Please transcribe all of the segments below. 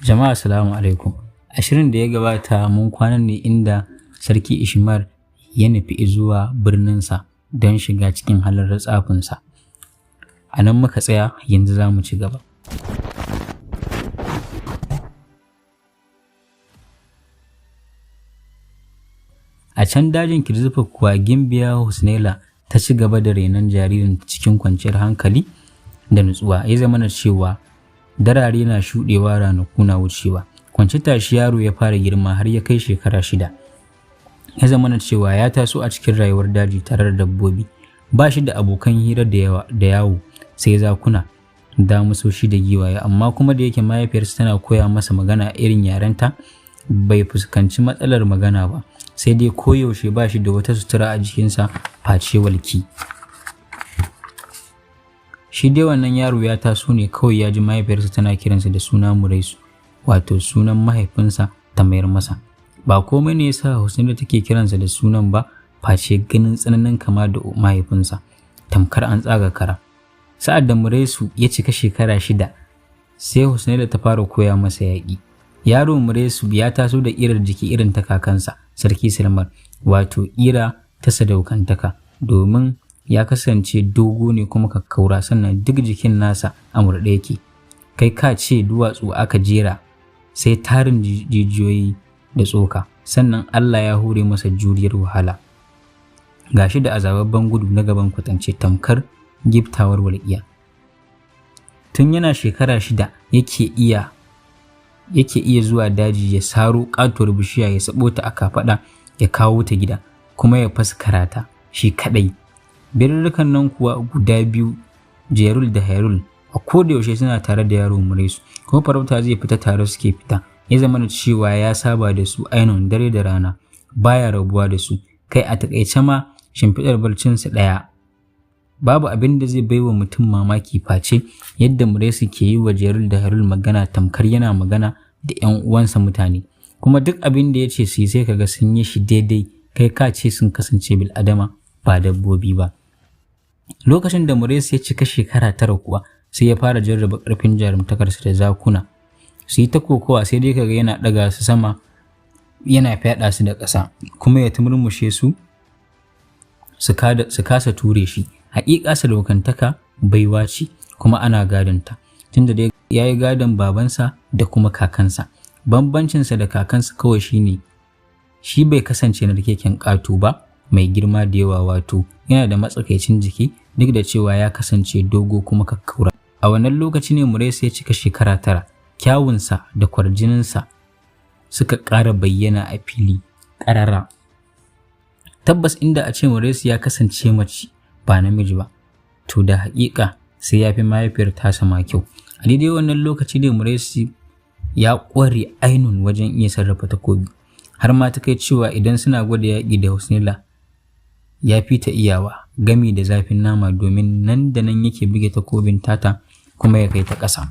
Jama'a assalamu alaikum. A shirin da ya gabata mun kwana ne inda Sarki Ishmar ya nufi zuwa birninsa don shiga cikin halarar tsafinsa. A nan muka tsaya, yanzu za mu ci gaba. A can dajin Kirzufa kuwa Gimbiya Husnaila ta ci gaba da renon jaririn cikin kwanciyar hankali da nutsuwa. Ya zamana cewa darare na shuɗewa, ranaku na wucewa. Kwance tashi yaro ya fara girma har ya kai shekara 6. Ya zamana cewa ya taso a cikin rayuwar daji tare da dabbobi. Ba shi da abokan hira da yawa da yawo sai zakuna, damusoshi da giwaye, amma kuma da yake mahaifiyarsa tana koya masa magana irin yarenta, bai fuskanci matsalar magana ba, sai dai koyaushe ba shi da wata sutura a jikinsa face walki. Shi dai wannan yaro ya taso ne kawai ya ji mahaifiyarsa tana kiransa da suna Muraisu, wato sunan mahaifinsa ta mayar masa. Ba komai ne yasa Husnaila take kiransa da sunan ba face ganin tsananin kama da mahaifinsa, tamkar an tsaga kara. Sa'ad da Muraisu ya cika shekara 6, sai Husnaila ta fara koya masa yaƙi. Yaro Muraisu ya taso da ƙirar jiki irin ta kakansa, Sarki Salman, wato ƙira ta sadaukantaka, domin ya kasance dogo ne kuma kakkaura, sannan duk jikin nasa a murɗe yake. Kai ka ce duwatsu aka jera, sai tarin jijiyoyi da tsoka, sannan Allah ya hore masa juriyar wahala. Gashi da azababben gudu na gaban kwatance tamkar giftawar walƙiya. Tun yana shekara 6 yake iya zuwa daji ya saro ƙatuwar bishiya ya sabo ta a kafaɗa ya kawo ta gida kuma ya faskara ta shi kaɗai. Birurrukan nan kuwa guda 2, Jerul da Hairul, a koda yaushe suna tare da yaro Muraisu, kuma farauta zai fita tare suke fita. Ya zama da cewa ya saba da su ainun dare da rana, baya rabuwa da su. Kai a taƙaice ma shimfiɗar barcinsu ɗaya. Babu abin da zai baiwa mutum mamaki face yadda Muraisu ke yi wa Jerul da Hairul magana tamkar yana magana da ‘yan uwansa mutane. Kuma duk abin da ya ce su yi sai kaga sun yi shi daidai, kai ka ce sun kasance bil'adama ba dabbobi ba. Lokacin da Muraisu ya cika shekara 9 kuwa sai ya fara jarraba ƙarfin jarumtakarsa da zakuna. Su yi ta kokowa sai dai kaga yana ɗaga su sama yana fyaɗa su da ƙasa, kuma ya tumurmushe su su kasa ture shi. Haƙiƙa sadaukantaka baiwa ce kuma ana gadonta, tunda dai ya yi gadon babansa da kuma kakansa. Bambancinsa da kakansa kawai shine shi bai kasance narkeken ƙato ba mai girma da yawa, wato yana da matsakaicin jiki duk da cewa ya kasance dogo kuma kakkaura. A wannan lokaci ne Muraisu ya cika shekara 9, kyawunsa da kwarjininsa suka ƙara bayyana a fili ƙarara. Tabbas inda a ce Muraisu ya kasance mace ba namiji ba, to da haƙiƙa sai ya fi mahaifiyar tasa ma kyau. A daidai wannan lokaci ne Muraisu ya ƙware ainun wajen iya sarrafa takobi, har ma ta kai cewa idan suna gwada yaƙi da Husnaila ya fi ta iyawa gami da zafin nama, domin nan da nan yake buge takobin tata kuma ya kai ta ƙasa.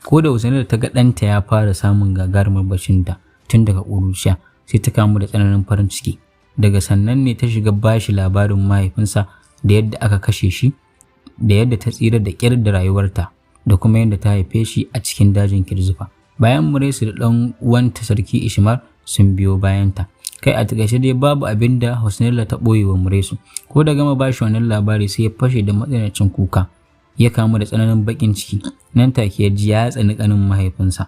Ko da Husnaila ta ga ɗanta ya fara samun gagarumar bacinta tun daga ƙuruciya, sai ta kamu da tsananin farin ciki. Daga sannan ne ta shiga bashi labarin mahaifinsa da yadda aka kashe shi, da yadda ta tsira da ƙyar da rayuwarta, da kuma yadda ta haife shi a cikin dajin Kirzufa. Bayan Muraisu da ɗan uwanta Sarki Ishmar sun biyo bayanta. Kai a taƙaice dai babu abin da Husnaila ta ɓoye wa Muraisu. Ko da gama bashi wannan labari sai ya fashe da matsanancin kuka, ya kamu da tsananin baƙin ciki. Nan take ya ji ya tsani ƙanin mahaifinsa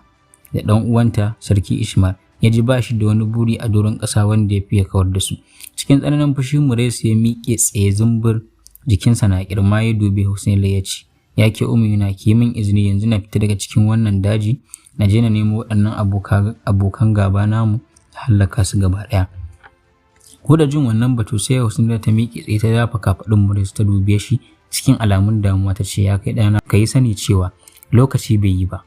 da ɗan uwanta Sarki Ishmar. Ya ji ba shi da wani buri a doron ƙasa wanda ya fiye kawar da su. Cikin tsananin fushi Muraisu ya miƙe tsaye zumbur, jikinsa na ƙirma, ya dubi Husnaila ya ce, ya ke ummina, ki yi min izini yanzu na fita daga cikin wannan daji, na je na nemo waɗannan abokan gaba namu na hallaka su gaba ɗaya. Ko da jin wannan batu sai Husnaila ta miƙe tsaye ta dafa kafaɗin Muraisu ta dube shi cikin alamun damuwa ta ce, ya kai ɗana, ka yi sani cewa lokaci bai yi ba.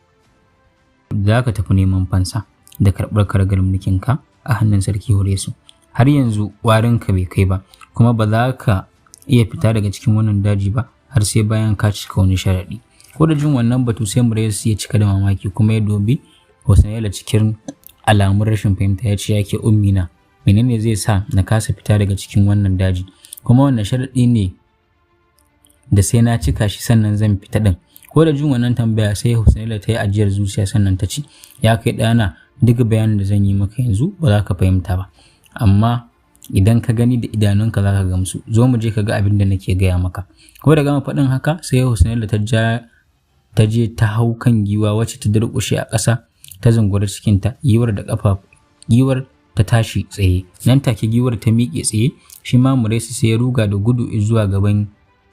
Za ka tafi neman fansa da karɓar karagar mulkinka a hannun Sarki Horesu. Har yanzu warinka bai kai ba, kuma ba za ka iya fita daga cikin wannan daji ba har sai bayan ka cika wani sharaɗi. Ko da jin wannan batu sai Muraisu ya cika da mamaki kuma ya dubi Husnaila cikin alamun rashin fahimta ya ce, ya ke ummina, menene zai sa na kasa fita daga cikin wannan daji? Kuma wannan sharaɗi ne da sai na cika shi sannan zan fita ɗin? Ko da jin wannan tambaya, sai Husnaila ta yi ajiyar zuciya, sannan ta ce, "Ya kai ɗana, duk bayanin da zan yi maka yanzu ba za ka fahimta ba, amma idan ka gani da idanunka za ka gamsu. Zo mu je ka ga abin da nake gaya maka." Ko da gama faɗin haka, sai Husnaila ta ja ta je ta hau kan giwa, wacce ta durƙushe a ƙasa ta zunguri cikinta. Giwar da ƙafa giwar ta tashi tsaye. Nan take giwar ta miƙe tsaye. Shi ma Muresi sai ya ruga da gudu zuwa gaban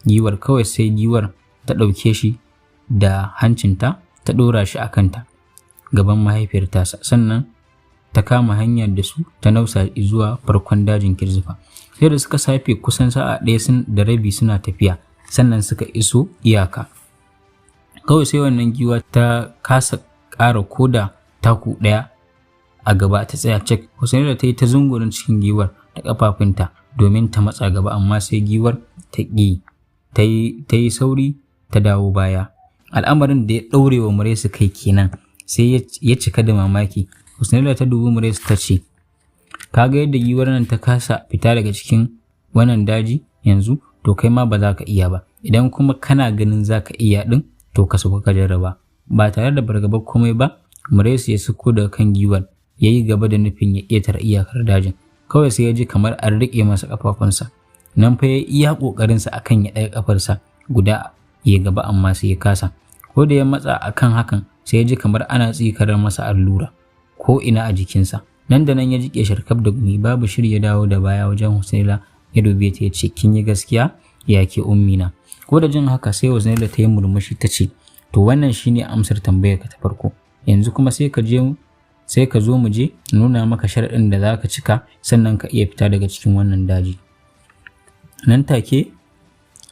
giwar. Kawai sai giwar ta ɗauke shi da hancinta, ta ɗora shi a kanta gaban mahaifiyar tasa, sannan ta kama hanyar da su ta nausa zuwa farkon dajin Kirzifa. Sai da suka safe kusan sa'a 1 da rabi suna tafiya, sannan suka iso iyaka. Kawai sai wannan giwa ta kasa ƙara koda taku ɗaya a gaba, ta tsaya cak. Hussaini ta yi ta zungurin cikin giwar da ƙafafunta domin ta matsa gaba, amma sai giwar ta ƙi, ta yi sauri ta dawo baya. Al'amarin da ya ɗaure wa Muresi kai kenan, sai ya cika da mamaki. Husnaila ta dubi Muresi ta ce, "Ka ga yadda giwar nan ta kasa fita daga cikin wannan daji yanzu, to kai ma ba za ka iya ba. Idan kuma kana ganin za ka iya ɗin, to ka sauka ka jarraba." Ba tare da fargabar komai ba, Muresi ya sauko daga kan giwar, ya yi gaba da nufin ya ƙetare iyakar dajin. Kawai sai ya ji kamar an riƙe masa ƙafafunsa. Nan fa ya iya ƙoƙarinsa akan ya ɗaga ƙafarsa guda ya gaba, amma sai ya kasa. Ko da ya matsa akan hakan, sai ya ji kamar ana tsikarar masa allura ko ina a jikinsa. Nan da nan ya jiƙe sharkaf da gumi. Babu shiri ya dawo da baya wajen Husaila, ya dube ta ya ce, "Kin yi gaskiya, ya ke ummina." Ko da jin haka, sai Husaila ta yi murmushi ta ce, "To, wannan shine amsar tambayar ka ta farko. Yanzu kuma sai ka je, sai ka zo mu je nuna maka sharaɗin da za ka cika, sannan ka iya fita daga cikin wannan daji." Nan take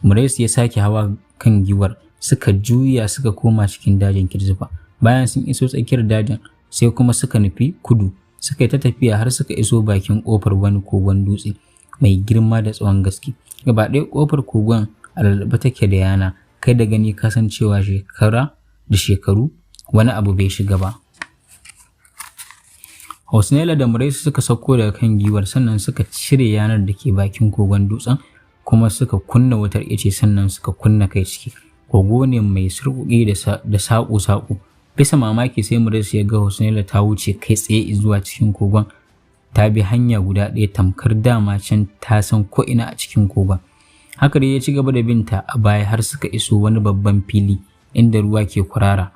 Muresi ya sake hawa kan giwar, suka juya suka koma cikin dajin Kirzifa. Bayan sun iso tsakiyar dajin, sai kuma suka nufi kudu. Suka yi ta tafiya har suka iso bakin kofar wani kogon dutse mai girma da tsawon gaske. Gaba ɗaya kofar kogon a lulluɓe take da yana. Kai da gani ka san cewa shekara da shekaru wani abu bai shiga ba. Hosnela da Muraisu suka sauko daga kan giwar, sannan suka cire yanar da ke bakin kogon dutsen, kuma suka kunna wutar ice, sannan suka kunna kai ciki. Kogo ne mai surƙuƙi da saƙo-saƙo. Bisa mamaki, sai Muraisu ya ga Hosnela ta wuce kai tsaye zuwa cikin kogon, ta bi hanya guda ɗaya tamkar dama can ta san ko'ina a cikin kogon. Haka dai ya ci gaba da binta a baya har suka iso wani babban fili inda ruwa ke kwarara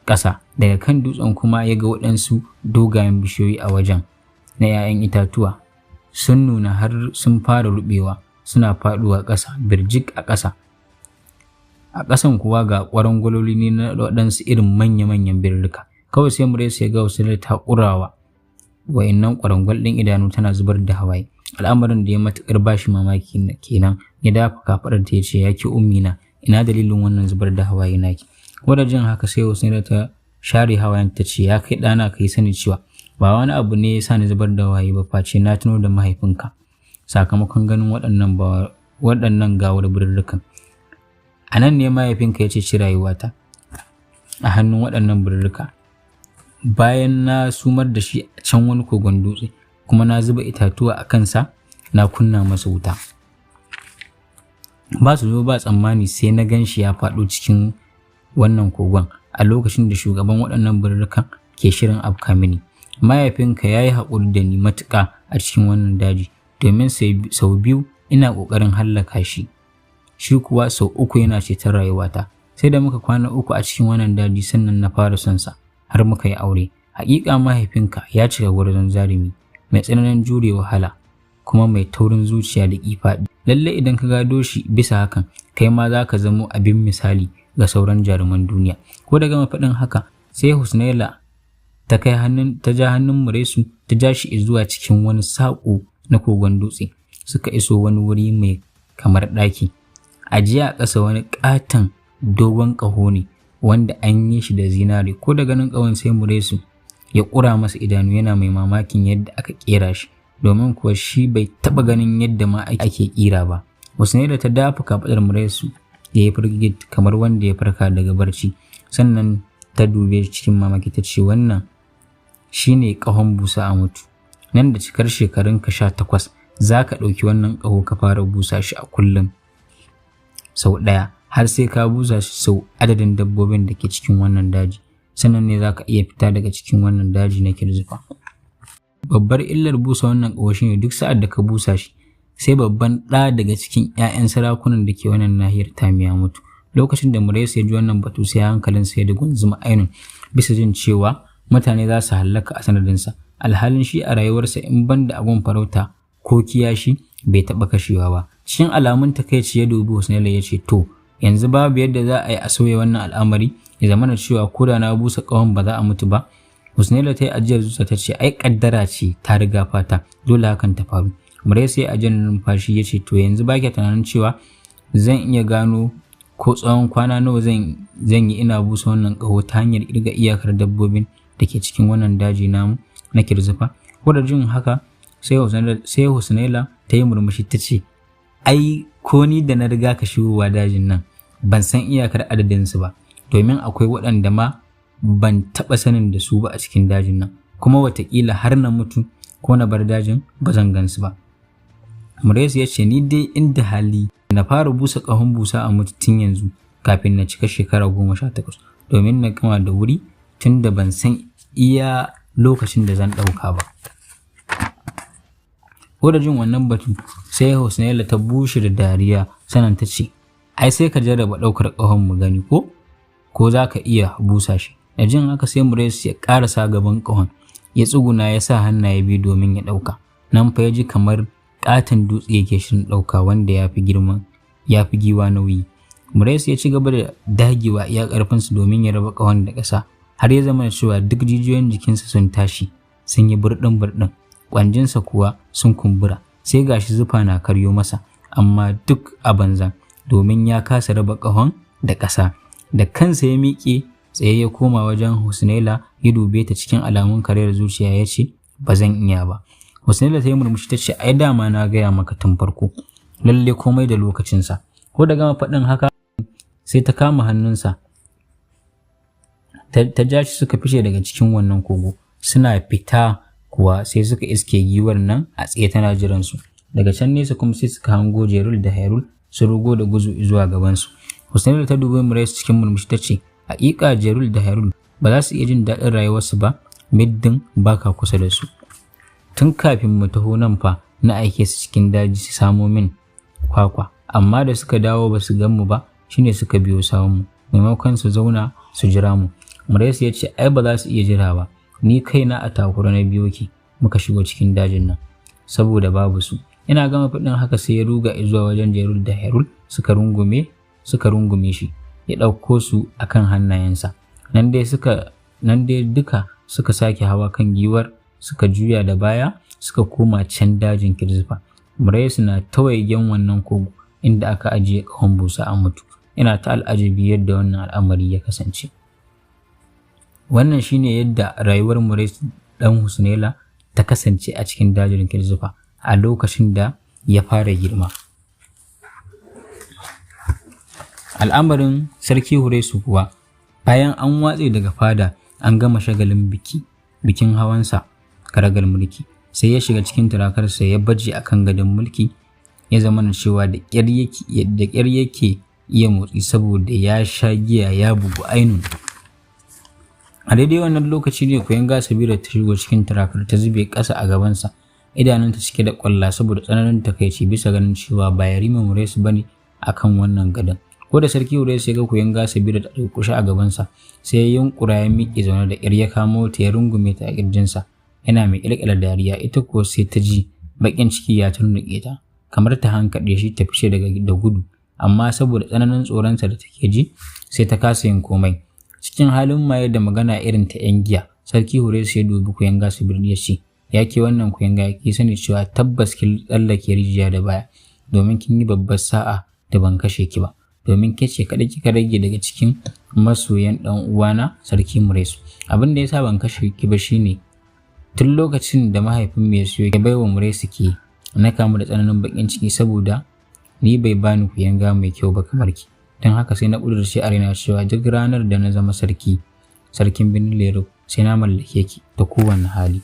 ƙasa daga kan dutsen. Kuma ya ga waɗansu dogayen bishiyoyi a wajen na 'ya'yan itatuwa sun nuna har sun fara ruɓewa, suna faɗuwa ƙasa birjik a ƙasa. A ƙasan kuwa ga ƙwarangwaloli ne na waɗansu irin manya-manyan birrika. Kawai sai Muresa ya ga wasu ta ƙurawa wa'innan ƙwarangwal ɗin idanu tana zubar da hawaye. Al'amarin da ya matuƙar bashi mamaki kenan. Ya dafa kafaɗar ta ya ce, "Ya ki ummina, ina dalilin wannan zubar da hawaye naki?" Ko da jin haka, sai Hussaina ta share hawayen ta ce, "Ya kai ɗana, ka yi sani cewa ba wani abu ne ya sa ni zubar da hawaye ba face na tuno da mahaifinka sakamakon ganin waɗannan gawar birrikan. A nan ne mahaifinka ya ceci rayuwata a hannun waɗannan birrika bayan na sumar da shi a can wani kogon dutse, kuma na zuba itatuwa a kansa na kunna masa wuta. Ba su zo ba tsammani, sai na gan shi ya faɗo cikin wannan kogon a lokacin da shugaban waɗannan birrikan ke shirin afka mini. Mahaifinka ya yi haƙuri da ni matuƙa a cikin wannan daji, domin sau biyu ina ƙoƙarin hallaka shi, shi kuwa sau uku yana ceton rayuwata. Sai da muka kwana 3 a cikin wannan daji, sannan na fara son sa har muka yi aure. Haƙiƙa mahaifinka ya cika gwarzon jarumi mai tsananin jure wahala, kuma mai taurin zuciya da ƙifa. Lallai idan ka gado shi bisa hakan, kai ma za ka zamo abin misali ga sauran jaruman duniya." Ko da gama faɗin haka, sai Husnaila ta kai hannun ta ja hannun Muresu, ta ja shi zuwa cikin wani saƙo na kogon dutse. Suka iso wani wuri mai kamar ɗaki. Ajiya a ƙasa wani ƙaton dogon ƙaho ne wanda an yi shi da zinare. Ko da ganin ƙahon, sai Muresu ya ƙura masa idanu yana mai mamakin yadda aka ƙera shi, domin kuwa shi bai taɓa ganin yadda ma ake ƙira ba. Husnaila ta dafa kafaɗar Muresu da ya firgit kamar wanda ya farka daga barci, sannan ta dube cikin mamaki ta ce, "Wannan shine ƙahon busa a mutu. Nan da cikar shekarunka 18, za ka ɗauki wannan ƙaho ka fara busa shi a kullum sau ɗaya. Har sai ka busa shi sau adadin dabbobin da ke cikin wannan daji, sannan ne za ka iya fita daga cikin wannan daji na Kirzufa. Babbar illar busa wannan ƙaho shine duk sa'ad da ka busa shi, sai babban ɗa daga cikin 'ya'yan sarakunan da ke wannan nahiyar tamu ya mutu. Lokacin da Muresa ya ji wannan batu, sai hankalinsa ya dugunzuma ainun bisa jin cewa mutane za su hallaka a sanadinsa, alhalin shi a rayuwarsa in ban da abun farauta ko kiyashi bai taɓa kashewa ba. Cikin alamun takaici ya dubi Husnaila ya ce, "To, yanzu babu yadda za a yi a sauya wannan al'amari ya zamana cewa ko da na busa ƙahon ba za a mutu ba?" Husnaila ta yi ajiyar zuciya ta ce, "Ai kaddara ce ta riga fata, dole hakan ta faru." Muresa ya ajiyar numfashi ya ce, "To, yanzu ba tunanin cewa zan iya gano ko tsawon kwana nawa zan yi ina busa wannan ƙaho ta hanyar ƙirga iyakar dabbobin da ke cikin wannan daji namu na Kirzufa?" Ko da jin haka, sai Husnaila ta yi murmushi ta ce, "Ai ko ni da na riga ka shigowa dajin nan ban san iyakar adadinsu ba, domin akwai waɗanda ma ban taɓa sanin da su ba a cikin dajin nan, kuma wataƙila har na mutu ko na bar dajin ba zan gansu ba." Muresa ya ce, "Ni dai inda hali na fara busa ƙahon busa a mutu tun yanzu kafin na cika shekara 18, domin na gama da wuri, tun da ban san iya lokacin da zan ɗauka ba." Ko da jin wannan batu, sai Husnaila ta bushe da dariya, sannan ta ce, "Ai sai ka jarraba ɗaukar ƙahon mu gani ko za ka iya busa shi." Da jin haka, sai Muresa ya ƙarasa gaban ƙahon, ya tsuguna, ya sa hannaye biyu domin ya ɗauka. Nan fa ya ji kamar ƙaton dutse yake shirin ɗauka wanda ya fi girman ya fi giwa nauyi. Muresa ya ci gaba da dagewa iya ƙarfinsa domin ya raba ƙahon da ƙasa, har ya zama cewa duk jijiyoyin jikinsa sun tashi sun yi burɗin burɗin, ƙwanjinsa kuwa sun kumbura, sai gashi zufa na karyo masa, amma duk a banza, domin ya kasa raba ƙahon da ƙasa. Da kansa ya miƙe tsaye ya koma wajen Husnaila, ya dube ta cikin alamun karayar zuciya ya ce, "Ba zan iya ba." Husnaila ta yi murmushi ta ce, "Ai dama na gaya maka tun farko, lalle komai da lokacinsa." Ko da gama faɗin haka, sai ta kama hannunsa ta ja shi suka fice daga cikin wannan kogo. Suna fita kuwa, sai suka iske giwar nan a tsaye tana jiran su. Daga can nesa kuma sai suka hango Jerul da Hairul su rugo da guzu zuwa gabansu. Husnaila ta dubi Murais cikin murmushi ta ce, "Haƙiƙa Jerul da Hairul ba za su iya jin daɗin rayuwarsu ba middin baka kusa da su. Tun kafin mu taho nan fa na aike su cikin daji su samo min kwakwa, amma da suka dawo ba su gan mu ba, shine suka biyo sawun mu maimakon su zauna su jira mu." Murais ya ce, "Ai ba za su iya jira ba, ni kaina a takura na biyo ki muka shigo cikin dajin nan saboda babu su." Ina gama faɗin haka, sai ya ruga zuwa wajen Jerul da Hairul, suka rungume shi, ya ɗauko su akan hannayensa. Nan dai duka suka sake hawa kan giwar, suka juya da baya suka koma can dajin Kirzufa. Muraisu na ta waigen wannan kogo inda aka ajiye ƙahon busa a mutu, ina ta al'ajabi yadda wannan al'amari ya kasance. Wannan shine yadda rayuwar Murais ɗan Husnaila ta kasance a cikin dajin Kirzufa a lokacin da ya fara girma. Al'amarin Sarki Huraisu kuwa, bayan an watse daga fada an gama shagalin bikin hawansa karagar mulki, sai ya shiga cikin turakarsa ya baje a kan gadon mulki, ya zama na cewa da ƙyar yake iya motsi saboda ya sha giya ya bugu ainun. A daidai wannan lokaci ne kuyanga Sabira ta shigo cikin turakar, ta zube ƙasa a gabansa, idanunta cike da ƙwalla saboda tsananin takaici bisa ganin cewa ba Yarima Muraisu bane akan wannan gadon. Ko da Sarki Huraisu ya ga kuyanga Sabira ta durƙushe a gabansa, sai ya yunƙura ya miƙe zaune, da ƙyar ya kamo ta ya rungume ta a ƙirjinsa yana mai ƙyalƙyala dariya. Ita kuwa sai ta ji baƙin ciki ya turnuƙe ta, kamar ta hankaɗe shi ta fice daga da gudu, amma saboda tsananin tsoronsa da take ji, sai ta kasa yin komai. Cikin halin maye da magana irin ta 'yan giya, Sarki Huraisu ya dubi kuyanga Sabira ya ce, "Ya ke wannan kuyanga, ki sani cewa tabbas kin tsallake rijiya da baya, domin kin yi babbar sa'a da ban kashe ki ba, domin ke ce kaɗai kika rage daga cikin masoyan ɗan uwana Sarki Muraisu. Abin da yasa ban kashe ki ba shine tun lokacin da mahaifin mu ya siyo ya baiwa Muraisu ke, na kamu da tsananin baƙin ciki saboda ni bai bani kuyanga mai kyau ba kamar ki. Don haka sai na ƙudurce a raina cewa duk ranar da na zama sarki, sarkin birnin Lero, sai na mallake ki ta kowane hali.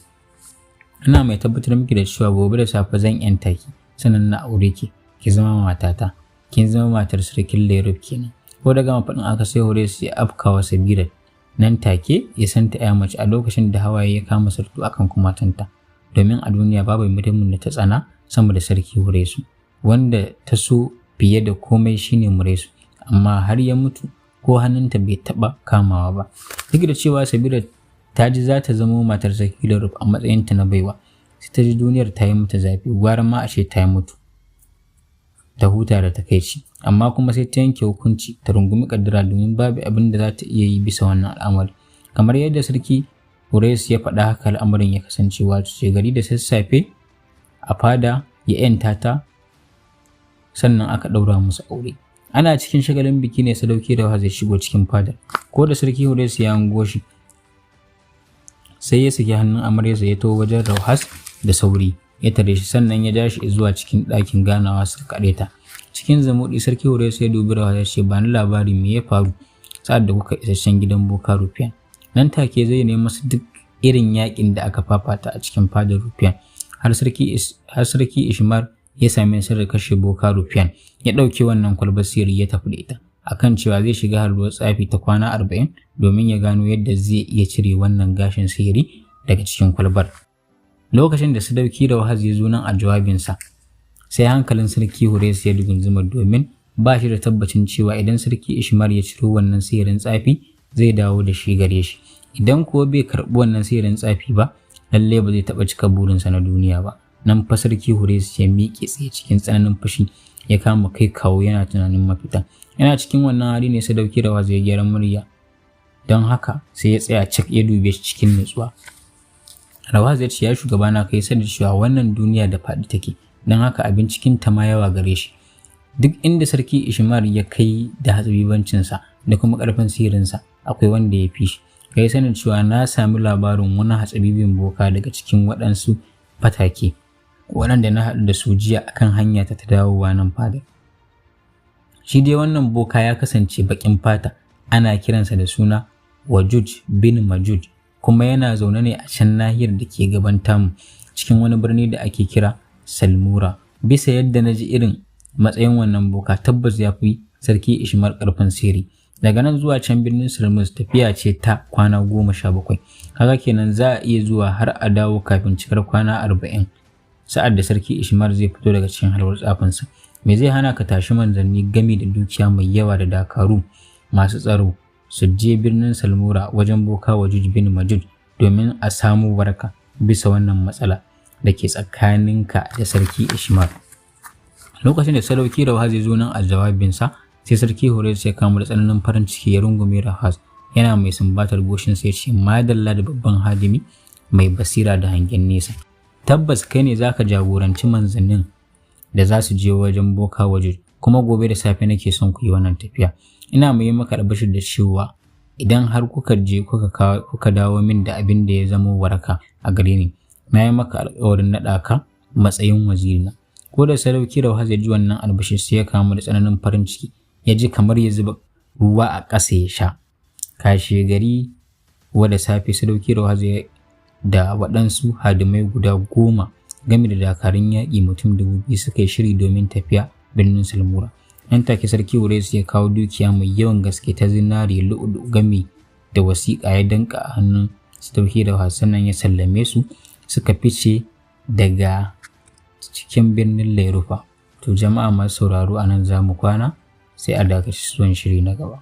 Ina mai tabbatar miki da cewa gobe da safe zan yanta ki, sannan na aure ki, ki zama matata. Kin zama matar Sarkin Lerub kenan." Ko da gama faɗin aka sai Horesu ya afkawa Sabira nan take ya santa ya mace a lokacin da hawaye ya kama sartu akan kumatanta, domin a duniya babu mutumin da ta tsana sama da Sarki Horesu. Wanda ta so fiye da komai shine Muresu, amma har ya mutu ko hannunta bai taɓa kamawa ba. Duk da cewa Sabira ta ji za ta zamo matar Sarki Laruf a matsayinta na baiwa, sai ta ji duniyar ta yi mata zafi, gwara ma a ce ta yi mutu ta huta da takaici. Amma kuma sai ta yanke hukunci ta rungumi kaddara, domin babu abin da za ta iya yi bisa wannan al'amari. Kamar yadda Sarki Horesu ya faɗa, haka al'amarin ya kasance. Wato gari da sassafe a fada ya 'yanta ta, sannan aka ɗaura musu aure. Ana cikin shagalin biki ne Sadauki da zai shigo cikin fadar. Ko da Sarki Horesu ya hango shi, sai ya saki hannun amaryarsa, ya taho wajen Rauhas da sauri, ya tare shi, sannan ya ja shi zuwa cikin ɗakin ganawa suka kaɗe ta. Cikin zumuɗi Sarki Horesu ya dubi Rauhas ya ce, "Ba ni labari, me ya faru sa'ad da kuka isa can gidan Boka Rufiyan?" Nan take zai nemi masa duk irin yakin da aka fafata a cikin fadar Rufiyan har Sarki Ishmar ya sami nasarar kashe Boka Rufiyan, ya ɗauke wannan kwalbar sihiri ya tafi da ita, akan cewa zai shiga harbuwar tsafi ta kwana 40 domin ya gano yadda zai iya cire wannan gashin sihiri daga cikin kwalbar. Lokacin da Sadauki Rauhaz ya zo nan a jawabinsa, sai hankalin Sarki Horesu ya dugunzuma, domin ba shi da tabbacin cewa idan Sarki Ishmar ya ciro wannan sihirin tsafi, zai dawo da shi gare shi. Idan kuwa bai karɓi wannan sihirin tsafi ba, lallai ba zai taɓa cika burinsa na duniya ba. Nan fa Sarki Horesu ya miƙe tsaye cikin tsananin fushi, ya kama kai kawo yana tunanin mafita. Yana cikin wannan hali ne Sadauki Rauhaz ya gyara murya, don haka sai ya tsaya cak ya dube shi cikin nutsuwa. Rawaz ya ce, "Ya shugabana, kai sani cewa wannan duniya da faɗi take, don haka abin cikin ta ma yawa gare shi. Duk inda Sarki Ishmar ya kai da hatsabibancinsa da kuma ƙarfin sihirinsa, akwai wanda ya fi shi. Kai sanin cewa na sami labarin wani hatsabibin boka daga cikin waɗansu fatake waɗanda na haɗu da su jiya akan hanya ta dawowa nan fadar. Shi dai wannan boka ya kasance baƙin fata, ana kiransa da suna Wajuj bin Majuj, kuma yana zaune ne a can nahiyar da ke gaban tamu, cikin wani birni da ake kira Salmura. Bisa yadda na ji irin matsayin wannan boka, tabbas ya fi Sarki Ishmar ƙarfin sihiri. Daga nan zuwa can birnin Salmus tafiya ce ta kwana 17. Kaga kenan za a iya zuwa har a dawo kafin cikar kwana 40, sa'ad da Sarki Ishmar zai fito daga cikin halwar tsafinsa. Me zai hana ka tashi manzanni gami da dukiya mai yawa da dakaru masu tsaro su je birnin Salmura wajen Boka Wajuj bin Majuj domin a samu waraka bisa wannan matsala da ke tsakaninka da Sarki Ishmar?" Lokacin da Sadauki Rauhaz ya zo nan a jawabinsa, sai Sarki Horesu ya kama da tsananin farin ciki, ya rungume Rauhaz yana mai sumbatar goshinsa, ya ce, "Madalla da babban hadimi mai basira da hangen nesa. Tabbas kai ne zaka jagoranci manzannin da za su je wajen Boka Wajuj, kuma gobe da safe nake son ku yi wannan tafiya. Ina mai maka albashir da cewa idan har kuka je kuka dawo min da abin da ya zama waraka a gare ni, na yi maka alƙawarin naɗa ka matsayin wazirina." Ko da Sadauki Rauhaz ya ji wannan albashir, sai ya kamu da tsananin farin ciki, ya ji kamar ya zuba ruwa a ƙasa ya sha. Kashe gari wa da safe, Sadauki Rauhaz da waɗansu hadimai guda 10 game da dakarun yaƙi mutum 2000 suka yi shiri domin tafiya birnin Salmura. Nan take Sarki Horesu ya kawo dukiya mai yawan gaske ta zinare, lu'ulu'u, game da wasiƙa, ya danka a hannun Sadauki Rauhaz, sannan ya sallame su suka fice daga cikin birnin Lairufa. To jama'a masu sauraro, a nan za mu kwana, sai a dakaci zuwan shiri na gaba.